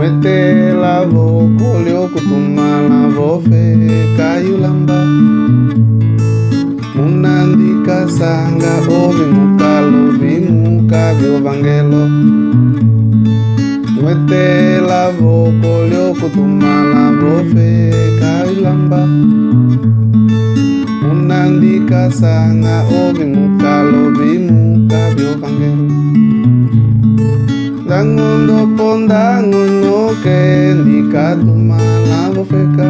Ñuete elavoko lioku tumãla vofeka yulamba, Muna ndi ka sanga ovimuka lovimuka viovangelo. Ñuete elavoko lioku tumãla vofeka yulamba, Muna ndi ka sanga ovimuka lovimuka viovangelo. Ndaño ndopo ndaño noke ndi ka tumãla vofeka.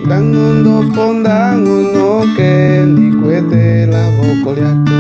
Ndaño ndopo ndaño noke ndi kuete elavoko liaco.